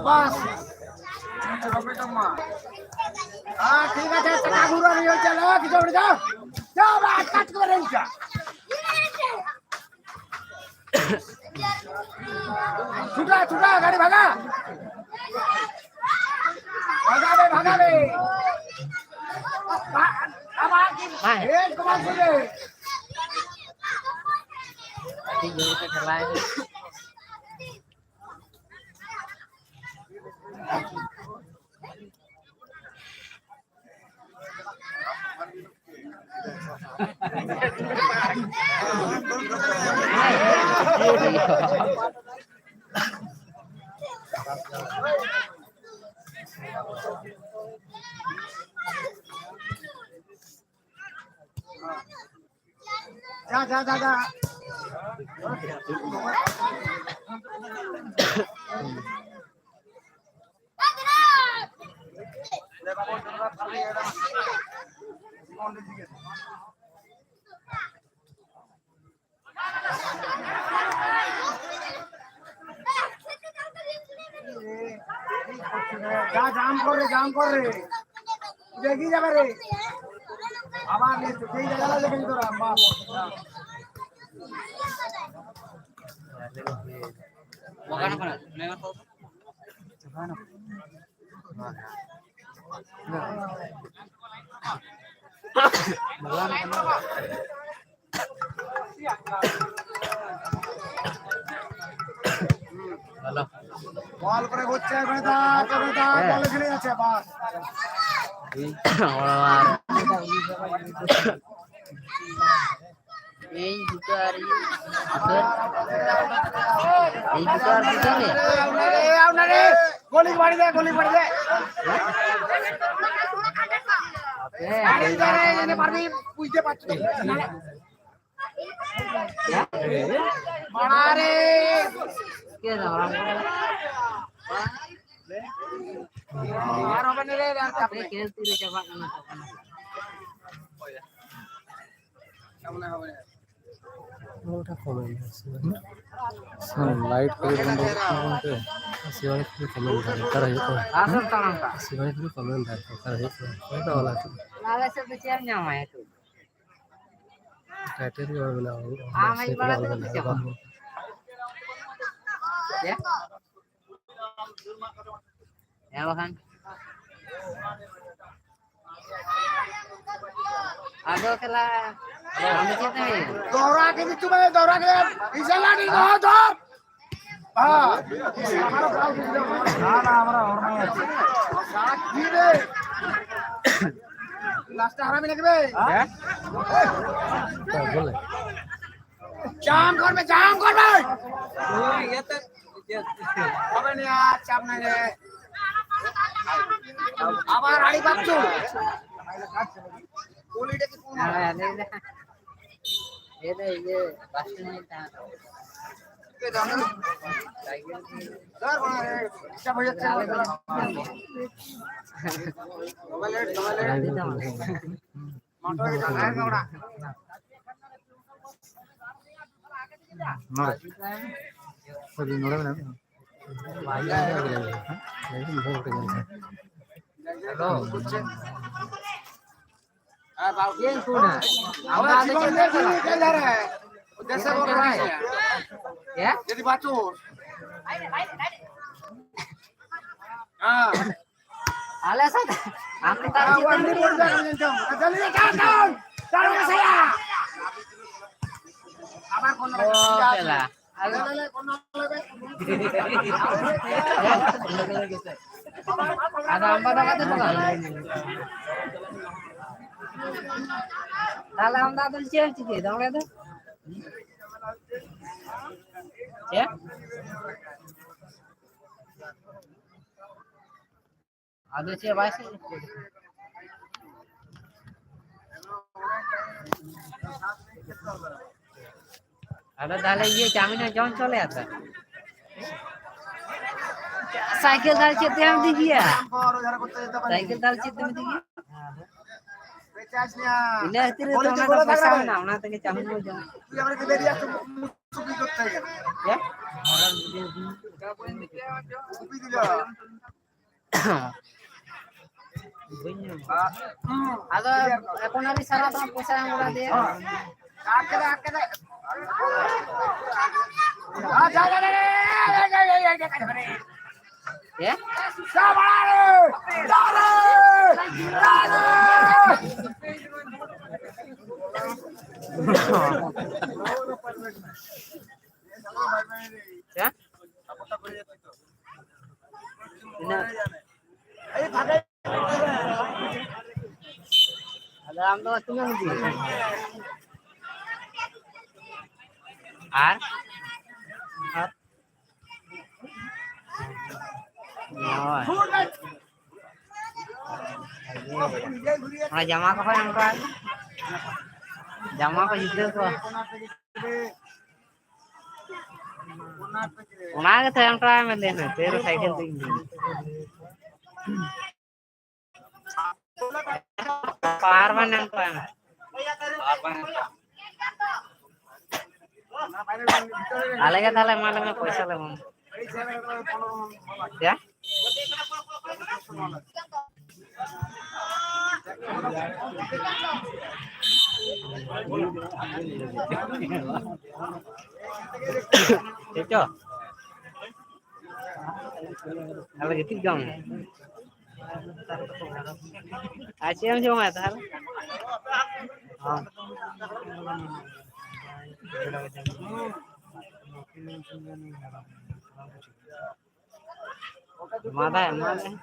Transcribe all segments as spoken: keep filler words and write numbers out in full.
ᱵᱟᱥ᱾ ᱦᱮᱸ, ᱴᱷᱤᱠ ᱟᱪᱷᱮ, ᱪᱟᱠᱟ ᱜᱷᱩᱨᱟᱹ ᱦᱩᱭᱩᱜ ᱪᱟᱞᱟᱜᱼᱟ, ᱠᱤᱪᱷᱩ ᱦᱚᱲ ᱫᱚ᱾ ᱡᱟ, ᱵᱟᱥ, ᱠᱟᱴ ᱠᱚ ᱨᱮᱱ ᱪᱟ᱾ ᱪᱷᱩᱴᱟ, ᱪᱷᱩᱴᱟ, ᱜᱟᱹᱰᱤ ᱵᱷᱟᱜᱟ᱾ ᱵᱷᱟᱜᱟ ᱵᱮ, ᱵᱷᱟᱜᱟ ᱵᱮ᱾ ᱵᱟ-, ᱟᱵᱟᱨ ᱦᱮᱸ᱾ ᱦᱮᱡ ᱠᱚ ᱵᱟᱝ ᱠᱚ ᱞᱟᱹᱭ᱾ ᱴᱷᱤᱠ ᱜᱮ, ᱪᱟᱞᱟᱭ ᱢᱮ᱾ ᱡᱟ, ᱡᱟ, ᱡᱟ, ᱡᱟ᱾ যা, জাম করে, জাম করে। দেখি যাবে রে। আবার নে, সেই জায়গাটা দেখে নিতে হবে, বাপ। বল করে ঘুরছে, করে দা, করে দা, হ্যাঁ। বলে ফেলে যাচ্ছে, বাস। এই এই দুটো আর এই দুটো। এই দুটো আর দুটো রে। এ, আপনারে গলি বাড়ি দে, গলি বাড়ি দে। হ্যাঁ, বাড়ি দে রে, এনে পারবি, বুঝতে পারছো তো। মারা রে। কে দাও? আর হবে না রে, আর চাপ নেই। খেলতে রে, চাপা কেন? ওটা কমে গেছে। লাইট করে বন্ধ করতে বলতে। ᱥᱤᱵᱟᱱᱤ ᱠᱚ ᱠᱚᱢᱮᱱᱴ ᱫᱟ, ᱚᱠᱟᱨᱮ ᱦᱩᱭᱩᱜ ᱠᱟᱱᱟ? ᱟᱥᱚᱞ ᱛᱟᱲᱟᱢ ᱠᱟᱜ᱾ ᱥᱤᱵᱟᱱᱤ ᱠᱚ ᱠᱚᱢᱮᱱᱴ ᱫᱟ, ᱚᱠᱟᱨᱮ ᱦᱩᱭᱩᱜ ᱠᱟᱱᱟ? ᱚᱱᱟ ᱫᱚ ᱚᱞ ᱟᱠᱟᱱᱟ᱾ ᱟᱞᱮ ᱥᱮᱫ ᱫᱚ ᱪᱮᱫ ᱮᱢ ᱧᱟᱢᱟ ᱱᱤᱛᱚᱜ? ᱴᱟᱭᱴᱮᱞ ᱜᱮ ᱵᱟᱝ ᱢᱮᱱᱟᱜᱼᱟ᱾ ᱟᱢ ᱦᱮᱡ ᱵᱟᱲᱟ ᱠᱟᱛᱮ ᱪᱮᱫ ᱦᱚᱸ ᱵᱟᱝ᱾ ᱪᱮᱫ? ᱦᱮᱸ ᱵᱟᱠᱷᱟᱱ᱾ ᱟᱫᱚ ᱥᱟᱞᱟ, ᱟᱢ ᱫᱚ ᱪᱮᱫ ᱛᱮᱢ ᱦᱮᱡ ᱮᱱᱟ? ᱫᱚᱦᱨᱟ ᱠᱮᱫ ᱪᱩᱢᱮ, ᱫᱚᱦᱨᱟ ᱠᱮᱫ᱾ ᱤᱥᱟᱞᱟᱰᱤ ᱫᱚᱦᱚ ᱫᱚ᱾ ᱦᱮᱸ᱾ ᱞᱟᱥᱴ ᱦᱟᱨᱟ ᱢᱮᱱᱟᱜ ᱜᱮ᱾ ᱦᱮᱸ? ᱪᱟᱢ ᱠᱚᱨ ᱢᱮ, ᱪᱟᱢ ᱠᱚᱨ ᱢᱮ। ᱛᱚᱵᱮ ᱱᱤᱭᱟ ᱪᱟᱢ ᱱᱟᱭ ᱨᱮ। আবার আড়ি পাচ্ছ। কোয়ালিটি কি কোন? হ্যাঁ, এই যে, এই যে, এই যে, বাস স্ট্যান্ডে দাঁড়ানো। কে জানো? সাইকেল দিয়ে। ধর, মানে, ইচ্ছা হয়ে যাচ্ছে। মোবাইলে, মোবাইলে। দিতাম। ᱱᱚᱰᱮ᱾ ᱥᱟᱹᱨᱤ ᱱᱚᱰᱮ ᱢᱮᱱᱟᱜ ᱢᱮᱭᱟ? ᱦᱮᱞᱳ᱾ ᱪᱮᱫ ᱮᱢ ᱯᱷᱳᱱᱟ? ᱟᱢ ᱫᱚ ᱟᱫᱚ ᱪᱮᱫ ᱮᱢ ᱯᱷᱳᱱᱟ? ᱦᱮᱸ? ᱡᱩᱫᱤ ᱵᱟᱪᱩ᱾ ᱦᱮᱸ᱾ ᱟᱞᱮ ᱥᱮᱫ ᱟᱢ ᱫᱚ ᱛᱟᱦᱞᱮ ᱪᱮᱫ ᱛᱮᱢ ᱤᱫᱤᱭᱟ? ᱚ, ᱪᱟᱞᱟ᱾ ᱟᱫᱚ ᱟᱢ ᱵᱟᱵᱟ ᱠᱟᱛᱮ ᱫᱚ ᱵᱟᱝ? ᱛᱟᱦᱞᱮ ᱟᱢ ᱫᱚ ᱟᱫᱚ ᱪᱮᱫ ᱮᱢ ᱪᱤᱠᱟᱹᱭᱮᱫᱟ ᱚᱸᱰᱮ ᱫᱚ? ᱪᱮᱫ? ᱟᱫᱚ ᱪᱮᱫ ᱵᱟᱭ ᱥᱮ-, ᱟᱫᱚ ᱛᱟᱦᱞᱮ ᱤᱭᱟᱹ ᱪᱟᱣᱢᱤᱱ ᱦᱚᱸ ᱡᱚᱢ ᱦᱚᱪᱚ ᱞᱮᱭᱟ ᱛᱚ᱾ ᱥᱟᱭᱠᱮᱞ ᱫᱟᱞ ᱪᱮᱫ ᱛᱮᱢ ᱤᱫᱤ ᱜᱮᱭᱟ? ᱥᱟᱭᱠᱮᱞ ᱫᱟᱞ ᱪᱮᱫ ᱛᱮᱢ ᱤᱫᱤ ᱜᱮᱭᱟ? ᱤᱱᱟᱹ ᱠᱷᱟᱹᱛᱤᱨ ᱜᱮᱛᱚ ᱚᱱᱟ ᱫᱚ ᱯᱚᱭᱥᱟ ᱢᱮᱱᱟᱜᱼᱟ, ᱚᱱᱟ ᱛᱮᱜᱮ ᱪᱟᱣᱢᱤᱱ ᱵᱚ ᱡᱚᱢᱟ᱾ ᱦᱮᱸ? ᱟᱫᱚ ᱮᱠᱷᱚᱱ ᱟᱹᱣᱨᱤ ᱥᱟᱨᱟ ᱫᱚ ᱯᱚᱭᱥᱟ ᱮᱢ ᱵᱟᱲᱟ ᱫᱮᱭᱟ᱾ ᱦᱮᱸ? ᱦᱮᱸ? ᱛᱤᱱᱟᱹᱜ? ᱟᱫᱚ ᱟᱢ ᱫᱚ ᱛᱤᱱᱟᱹᱜ ᱮᱢ ᱤᱫᱤᱭᱟ? ᱟᱨ? ᱟᱨ? ᱦᱳᱭ᱾ ᱚᱱᱟ ᱡᱟᱢᱟ ᱠᱚᱦᱚᱸ ᱮᱢ ᱦᱚᱴᱚ ᱟᱭ ᱢᱮ᱾ ᱡᱟᱢᱟ ᱠᱚ ᱡᱩᱛᱟᱹ ᱠᱚ᱾ ᱚᱱᱟ ᱜᱮᱛᱚ ᱮᱢ ᱦᱚᱴᱚ ᱟᱭ ᱢᱮ, ᱞᱟᱹᱭ ᱢᱮ, ᱛᱮᱨᱚ ᱥᱟᱭᱠᱮᱞ ᱛᱮ ᱤᱧ ᱤᱫᱤᱭᱟ᱾ ᱯᱟᱣᱟᱨ ᱵᱮᱝᱠ ᱮᱢ ᱦᱚᱴᱚ ᱟᱭ ᱢᱮ᱾ ᱟᱞᱮ ᱜᱮ ᱛᱟᱦᱞᱮ ᱮᱢᱟ ᱞᱮ ᱢᱮ, ᱯᱚᱭᱥᱟ ᱞᱮ ᱮᱢᱟᱢᱟ᱾ ᱪᱮᱫ? ᱪᱮᱫ ᱪᱚ? ᱛᱟᱦᱞᱮ ᱜᱤᱛᱤᱡ ᱠᱚᱜ ᱢᱮ᱾ ᱟᱨ ᱪᱮᱫ ᱮᱢ ᱡᱚᱢᱟ ᱛᱟᱦᱞᱮ? ᱦᱚᱸ᱾ ᱮᱢᱟᱫᱟᱭ, ᱮᱢᱟᱫᱟᱭ᱾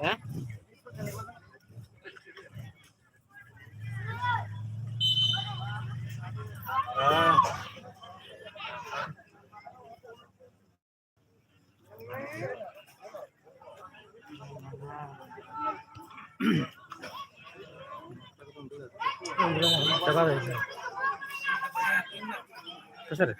ᱦᱮᱸ? ᱦᱮᱸ᱾ ᱪᱟᱵᱟ ᱦᱩᱭ ᱠᱟᱱᱟ᱾ ᱥᱮ ᱥᱟᱹᱨᱤ?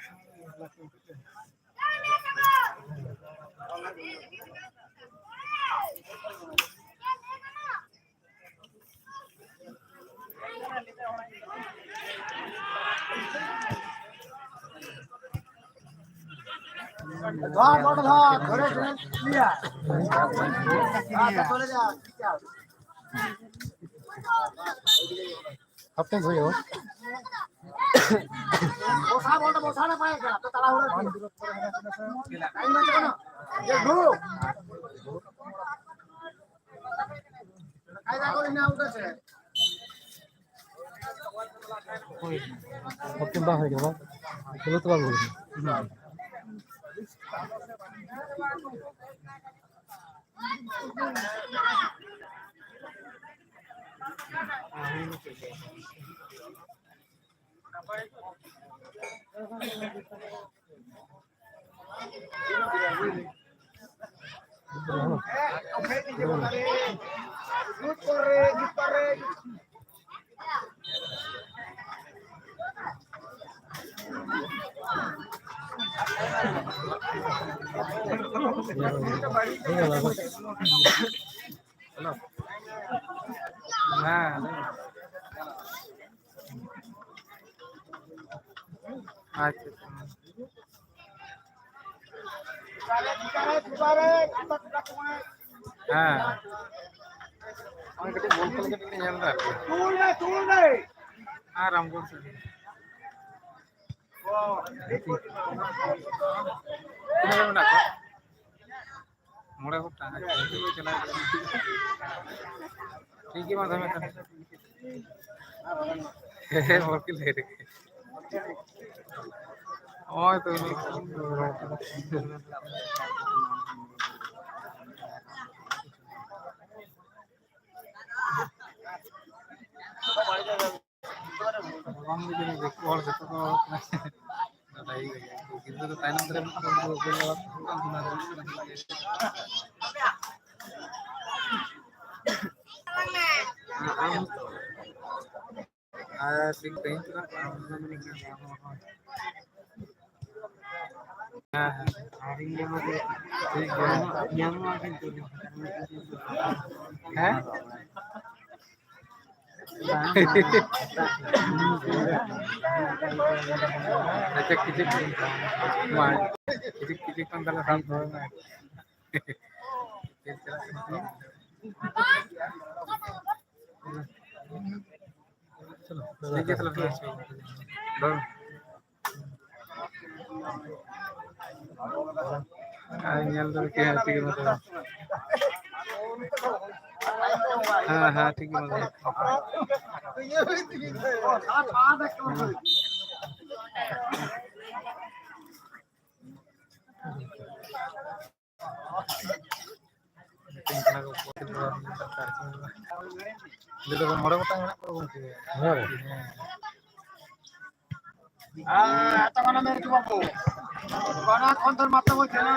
ᱦᱟᱯᱮ ᱦᱩᱭᱩᱜᱼᱟ᱾ ᱦᱳᱭ᱾ ᱦᱟᱯᱮ ᱵᱟᱝ ᱦᱩᱭ ᱠᱟᱱᱟ, ᱵᱟᱝ? ᱠᱷᱮᱞᱳ ᱛᱚ ᱵᱟᱝ ᱦᱩᱭ ᱠᱟᱱᱟ᱾ ᱦᱮᱞᱳ᱾ ᱦᱮᱸ, ᱞᱟᱹᱭ ᱢᱮ᱾ ᱟᱪᱪᱷᱟ, ᱟᱪᱪᱷᱟ᱾ ᱦᱮᱸ᱾ ᱱᱚᱜᱼᱚᱭ ᱠᱟᱹᱴᱤᱡ ᱵᱚᱞ ᱠᱷᱮᱞ ᱠᱟᱹᱴᱤᱡ ᱞᱤᱧ ᱧᱮᱞ ᱮᱫᱟ ᱟᱨᱠᱤ᱾ ᱟᱨ ᱨᱟᱢᱜᱚᱲ ᱥᱮᱫ᱾ ᱛᱤᱱᱟᱹᱜ ᱜᱟᱱ ᱢᱮᱱᱟᱜ ᱠᱚᱣᱟ? ᱢᱚᱬᱮ ᱜᱚᱴᱟᱝ᱾ ᱟᱪᱪᱷᱟ, ᱪᱟᱞᱟᱜ ᱠᱟᱱᱟ᱾ ᱴᱷᱤᱠ ᱜᱮᱭᱟ, ᱢᱟ ᱛᱚᱵᱮ ᱠᱷᱟᱱ᱾ ᱦᱮᱸ, ᱵᱚᱞ ᱠᱷᱮᱞ ᱞᱟᱹᱭ ᱨᱮᱜᱮ᱾ ᱱᱚᱜᱼᱚᱭ ᱛᱚ᱾ ᱵᱟᱝ ᱵᱩᱡᱷᱟᱹᱣ ᱫᱤᱠᱩ ᱦᱚᱲ ᱡᱚᱛᱚ ᱠᱚ ᱞᱟᱹᱭ ᱜᱮᱭᱟ᱾ ᱜᱤᱫᱽᱨᱟᱹ ᱫᱚ ᱛᱟᱭᱱᱚᱢ ᱫᱟᱨᱟᱢ ᱠᱚ ᱩᱱᱠᱩ ᱠᱚ ᱧᱮᱞᱟ, ᱩᱱᱠᱩ ᱠᱚ ᱧᱮᱞᱟ᱾ ᱟᱨ ᱛᱮᱦᱮᱧ ᱛᱮᱦᱮᱧ ᱪᱟᱞᱟᱜ ᱠᱟᱱᱟ᱾ ᱦᱮᱸ, ᱦᱮᱸ᱾ ᱴᱷᱤᱠ ᱜᱮᱭᱟ᱾ ᱦᱮᱸ? ᱟᱪᱪᱷᱟ, ᱠᱤᱪᱷᱩ, ᱢᱟ, ᱠᱤᱪᱷᱩ, ᱠᱤᱪᱷᱩ ᱠᱷᱚᱱ ᱛᱟᱦᱞᱮ ᱥᱟᱵ ᱫᱚᱦᱚᱭ ᱢᱮ᱾ ᱴᱷᱤᱠ ᱜᱮᱭᱟ, ᱛᱟᱦᱞᱮ ᱫᱚᱦᱚᱭ ᱢᱮ᱾ ᱟᱨ ᱧᱮᱞ ᱫᱚ ᱴᱷᱤᱠ ᱜᱮᱭᱟ, ᱴᱷᱤᱠ ᱜᱮᱭᱟ, ᱢᱟ ᱛᱚᱵᱮ᱾ ᱦᱮᱸ, ᱦᱮᱸ, ᱴᱷᱤᱠ ᱜᱮᱭᱟ, ᱢᱟ ᱛᱚᱵᱮ᱾ ᱢᱚᱬᱮ ᱜᱚᱴᱟᱝ ᱢᱮᱱᱟᱜ ᱠᱚᱣᱟ ᱜᱚᱝᱠᱮ᱾ ᱦᱮᱸ᱾ ᱦᱮᱸ᱾ ᱵᱟᱱᱟ ᱠᱷᱚᱱ ᱫᱚ ᱢᱟᱛᱚ ᱵᱚ ᱡᱷᱮᱞᱟ᱾